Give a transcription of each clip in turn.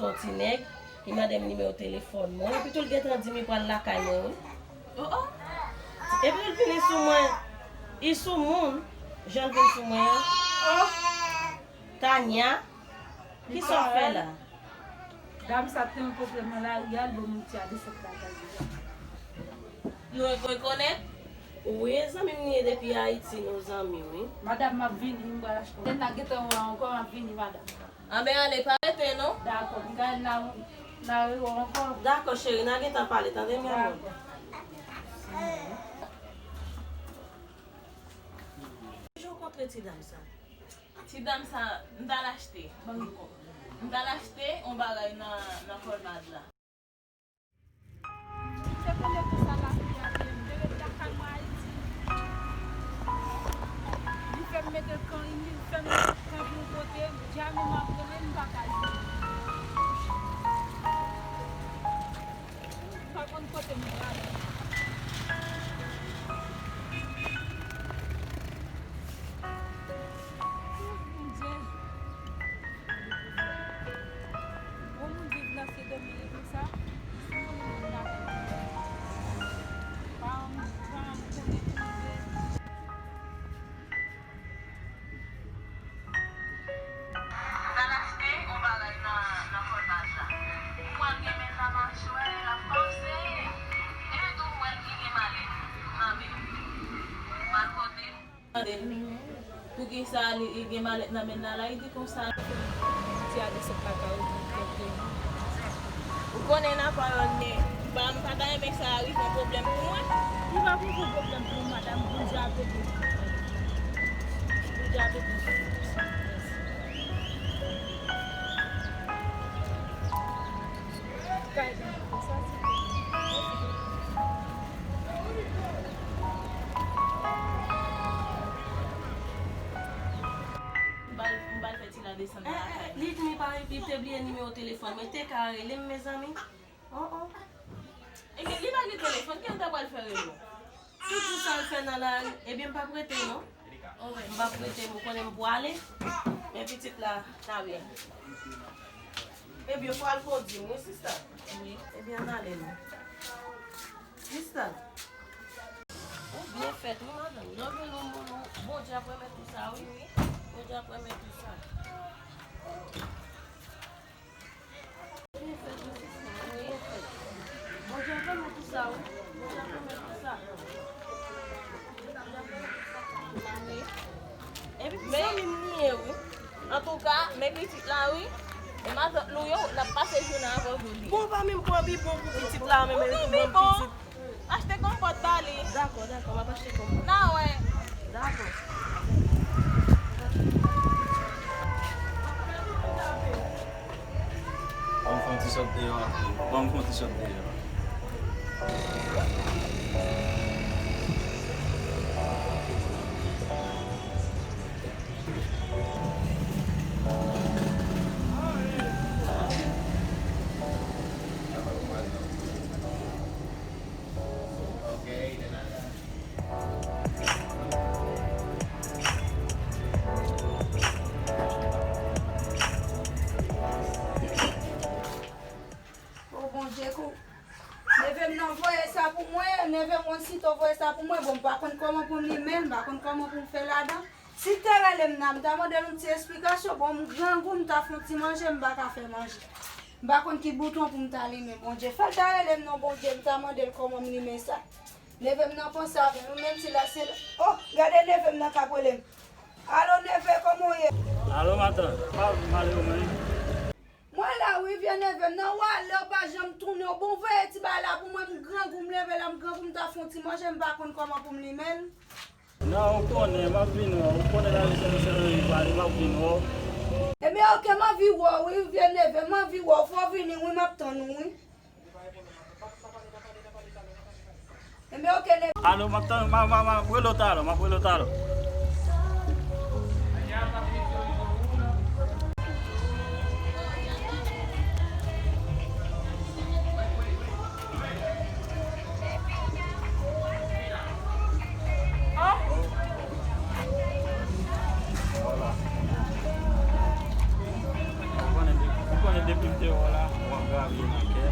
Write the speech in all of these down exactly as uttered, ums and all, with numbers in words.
Yon ti nèg, li mande m nimewo telefòn mwen. Epi tou l gentan di m li pral lakay mwen, wi. Oh, oh. Epi l vini sou mwen. Li sou moun. Jan l vin sou mwen an. Oh. Tania, kisa w fè la? Dam sa te yon pwoblèm nan lari a, l ban m yon ti adesant lakay li. Nou rekonèt? Wi, zanmi m li ye depi Ayiti, nou zanmi, wi. Madanm, m ap vini, m pral achte. Tèt la gentan wè ankò, m ap vini, madanm. Anben ale, pa rete non. Dakò, m ka al la, la rewè ankò. Dakò, cheri, n a gentan pale, tande, mi amor? Dakò. Jan w kontre ti dam sa? Ti dam sa, m t al achte. M t al achte yon bagay nan, nan Colmad la. Ou te konnen konsa lavi a te ye, m te ret lakay mwen Ayiti. Li fè m mete kan, li fè m mete kan pou yon kote, jamè m ap rele, m pa ka jwenn li. M pa konn kote m prale. Bondye. Bon, moun viv nan Sendomeng konsa, sa moun nan pa, pa konnen koze. M t al achte yon bagay nan, nan Colmad la. M wè l gen men nan machwè, l ap panse. Epi tou m wè l gen malèt nan men l. M al kote l. Tande, poukisa li, li gen malèt nan men l la, li di konsa. Ti a desant lakay ou pou kote. Ou konnen nan pawòl men, m pa, m pa ta renmen sa rive yon pwoblèm pou mwen. Li pa pou yon pwoblèm pou ou, madanm, Bondye ap ede nou. Bondye ap ede nou. Kay, sòti. M pral, m pral fè ti la desann nan lakay. Li di m li pa, li te bliye nimewo telefòn mwen. Te ka rele m, mezanmi. Oh, oh. E li pa gen telefòn, kijan l ta pral fè rele w? Tout jou sa l fè nan lari, ebyen m p ap rete non. M p ap rete, m konnen m pwale. Men pitit la, ta byen. Ebyen, fò al kondi m, wi, sista. Wi. Ebyen, ann ale non. Sista. Ou byen fèt, wi, madanm. Lè w vin yon moun, ou, Bondye ap remèt ou sa, wi. Bondye ap remèt ou sa. Bondye ap remèt ou sa, wi. Bondye ap remèt ou sa. Epi zanmi m li ye, wi. Antouka, men pitit la, wi. E matant Lou yo, n ap pase jounen avè w jodi. Bon, pa menm pran bibwon pou pitit la, menm, epi ban m pitit. Achte konpòt ba li. Dakò, dakò, m ap achte konpòt. N a wè. Dakò. Ban m fè yon ti sòt deyò a. Ban m fè yon ti sòt deyò a. O Bondye, kou neve m nan voye sa pou mwen, neve m osito voye sa pou mwen. Bon, m pa konn kòman pou m limen l, m pa konn kòman pou m fè ladan. Si l te rele m nan, m ta mande l yon ti esplikasyon. Bon, m grangou, m ta fè yon ti manje, m pa ka fè manje. M pa konn ki bouton pou m ta limen. Bondye, fè l ta rele m non, Bondye, m ta mande l kòman m limen sa. Neve m nan panse avè m, menm si la se, oh, gade neve m nan k ap rele m. Alo, neve, kòman w ye? Alo, matant, pa vin pale ou menm. Mwen la wi, vye neve m nan, w ale, w pa janm tounen, w bon voye ti bagay la pou mwen, m grangou, m leve la, m grangou, m ta fè yon ti manje, m pa konn kòman pou m limen l. Non, ou konnen, m ap vin wè w, ou konnen lavi se yon sèl anvi pale, m ap vin wè w. Ebyen, oke, m anvi wè w wi, vye neve, m anvi wè w, fò w vini wi, m ap tann ou wi. Enben, oke, nèg. Alo, m ap tann, m a, m a, m a, m ap rele w talè, m ap rele w talè. Ou konnen depi, ou konnen depi Te wè la, w ap grave nan kè.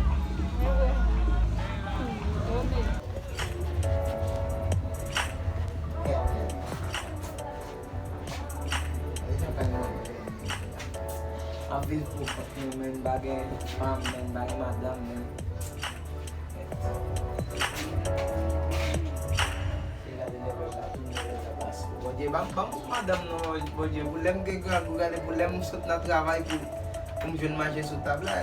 Ap viv pou kont mwen, men m pa gen fanm, men m pa gen madanm, men. Bondye, ban m, ban m pou madanm non, Bondye, pou lè m gen grangou, gade pou lè m sot nan travay pou, pou m jwenn manje sou tab la.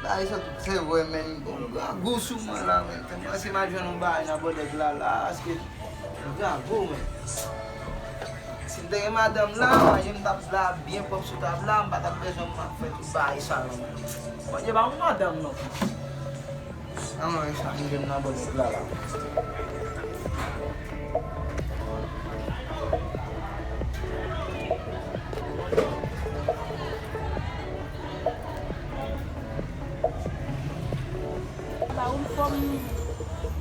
Bagay sa tout se vre, men. Bon, grangou sou mwen la, men. Mwen se m al jwenn yon bagay nan bòdèg la, la, paske grangou, men. Si m te gen madanm la, manje m t ap la byen pwòp sou tab la, m pa t ap bezwen m ap fè tout bagay sa non. Bondye ba m madanm non. An mwen sa m gen nan bòdèg la la. Ba ou fò m,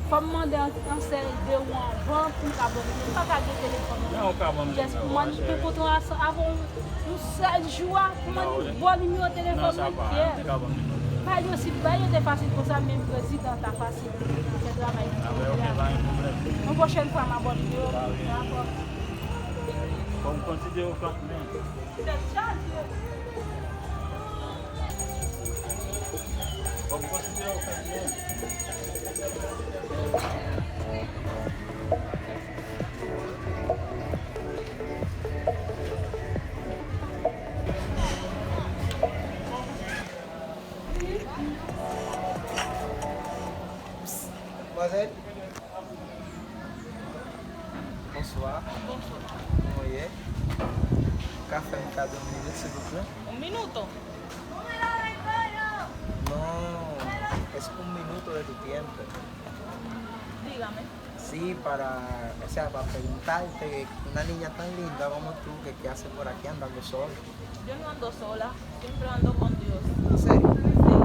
fò m mande an, ansèy de ou anvan pou m ka abòne. M pa ka gen telefòn ou. Jan ou ka ban m nimewo a, cheri. Jès pou mwen, pou kontan avè w yon sèl jou a, pou mwen ba w nimewo telefòn mwen, Pierre. Bay yo si, bay yo te fasil konsa, menm prezidan ta fasil. Fè travay li. Apre, ok, pa gen pwoblèm. Yon pwochèn fwa, m abòne yo. Dakò. Fò m konsidere w kanmenm. Tèt chaje. Fò m konsidere w kanmenm. Madmwazèl? Bonswa. Bonswa. Kòman w ye? Ou ka fè m kado yon minit, silvouplè? Un minuto? No, es un minuto de tu tiempo. Dígame. Sí, para, o sea, para preguntarte, una niña tan linda como tú, que qué hace por aquí andando sola. Yo no ando sola, siempre ando con Dios. ¿En serio? Sí.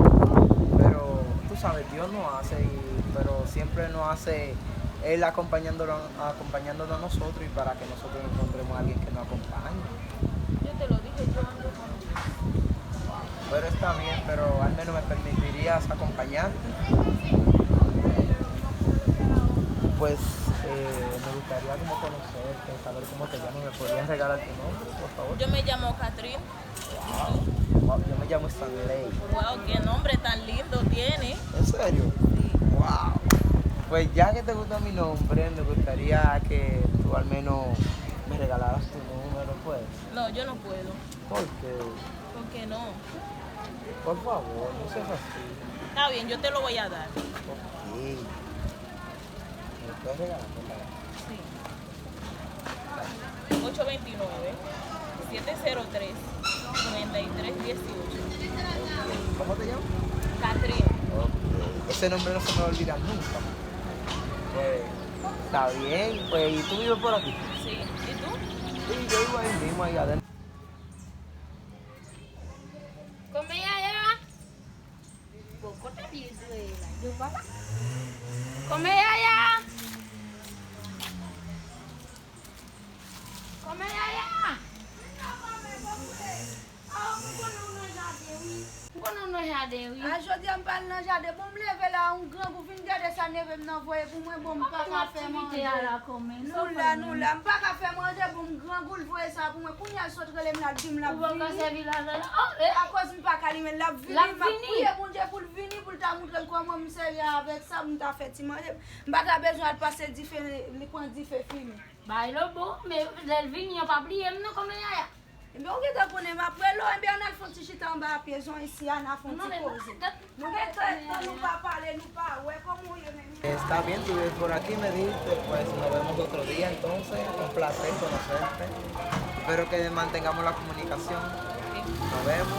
Pero, tú sabes, Dios no hace, y, pero siempre nos hace Él acompañándonos, acompañándonos a nosotros y para que nosotros encontremos a alguien que nos acompañe. Yo te lo dije, yo ando con Dios. Pero está bien, pero al menos me permitirías acompañarte. Pues, eh, me gustaría como conocerte, saber cómo te llamas, ¿me podrías regalar tu nombre, por favor? Yo me llamo Catherine. Wow. Wow, yo me llamo Stanley. Wow, qué nombre tan lindo tiene. ¿En serio? Sí. Wow. Pues ya que te gustó mi nombre, me gustaría que tú al menos me regalaras tu número, pues. No, yo no puedo. ¿Por qué? ¿Por qué no? Por favor, no seas así. Está bien, yo te lo voy a dar. Ok. ¿Me lo puedes regalar, por favor? Sí. Ocho veintinueve, siete cero tres, noventa y tres dieciocho. ¿Cómo te llamas? Catherine. Ok. Ese nombre no se me va a olvidar nunca. Pues, está bien. Pues, ¿y tú vives por aquí? Sí. ¿Y tú? Sí, yo vivo ahí mismo, ahí adentro. Kòman Yaya? Bon, kote li ye la? Yo pa la. Kòman Yaya? Kòman Yaya? Ah, m konnen w nan jaden, wi. M konnen w nan jaden, wi. A, jodi a m pa al nan jaden. Bon, m leve la, yon grangou vin gade sa neve m nan voye pou mwen. Bon, m pa ka fè manje. Nou la, nou la. M pa ka fè manje, bon, m grangou l voye sa pou mwen. Kounye a l sot rele m la, l di m l ap vini. Ou pa ka sèvi lajan la? Oh, eh. Akoz m pa ka limen, l ap vini, m ap priye Bondye pou l vini, pou l ta montre m kòman m sèvi avèk sa, pou m ta fè ti manje. M pa ta bezwen al pase dife, li pran dife fini. Bay lobo, men lè l vini an, pa bliye m non, kòman Yaya? Ebyen, ou gentan konnen m ap rele w, ebyen, ann al fè yon ti chita anba pye zon isi a, n a fè yon ti koze. Nou gen trè tan nou pa pale, nou pa wè, kòman w ye menm? Está bien, tú vives por aquí, me dijiste, pues nos vemos otro día entonces, un placer conocerte. Espero que mantengamos la comunicación. Nos vemos.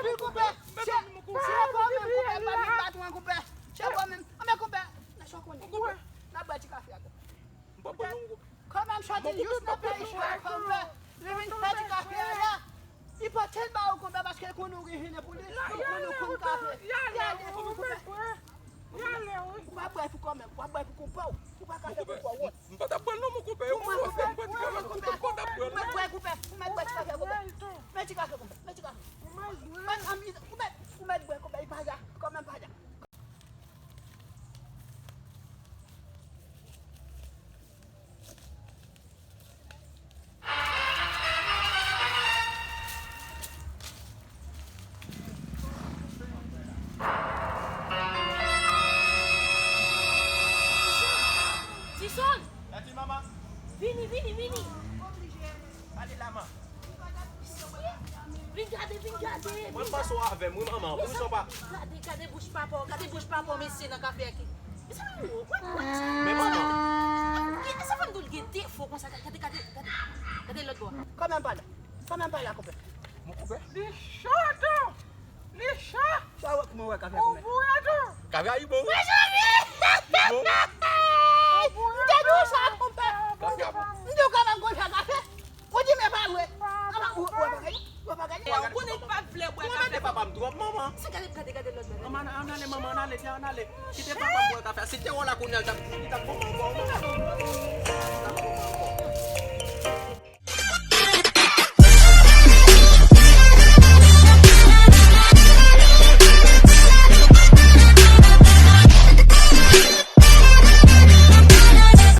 anpil, konpè. Se, se pa menm, konpè, pa vin bat mwen, konpè. Se pa menm. Anben, konpè, nan sa w konnen, konpè. N ap bwè ti kafe a, konpè. M pa pran non, konpè. Kòman m soti jis nan peyi sa, konpè. Li vin fè ti kafe a la. Li pote l ba ou, konpè, paske l konnen ou gen jene pou li. Li konnen ou konn kafe. Li ale, konpè. W ap bwè pou kò menm, w ap bwè pou konpè w. Ou pa ka fè pou kò w. M pa t ap pran non, mon konpè. Ou mwen, konpè. M pa t ap pran non, konpè. M ap bwè, konpè. M ap bwè ti kafe, konpè. Men ti kafe, konpè. Men ti kafe. Mwen, anmi, ou mèt, ou mèt bwè, konpè. Li pa ja. Kò menm pa ja. Tison! Vini, vini, vini! Vin gade, vin gade! Mwen panse w avè m, wi, manman. Pou sa pa. Gade, gade bouch papa w, gade bouch papa w, mesye, nan kafe a ki. Mesye, what, what? Men manman. Sa fè m di w l gen defo konsa, gade, gade, gade. Gade lòt bò. Kòman m pa la? Kòman m pa la, konpè? Mon konpè? Li cho tou! Li cho! Sa wè kòman wè kafe a, konpè? Ou boure tou! Kafe a, li bon, wi. Mezanmi! Li bon. M te di w sa, konpè. Kafe a bon. M di w kòman m konn fè kafe? Ou di men pa vre. Ou pa, ou, ou pa gade? Ou pa gade? Ou konnen l pa vle bwè kafe. Ou mete papa m twòp, manman. Se gade, gade, gade lòt bagay. Manman, ann ale, manman, ann ale, ann ale. Kite papa m bwè kafe. Si te wè w la kounye a, l t ap, li t ap bon, bon, bon, bon.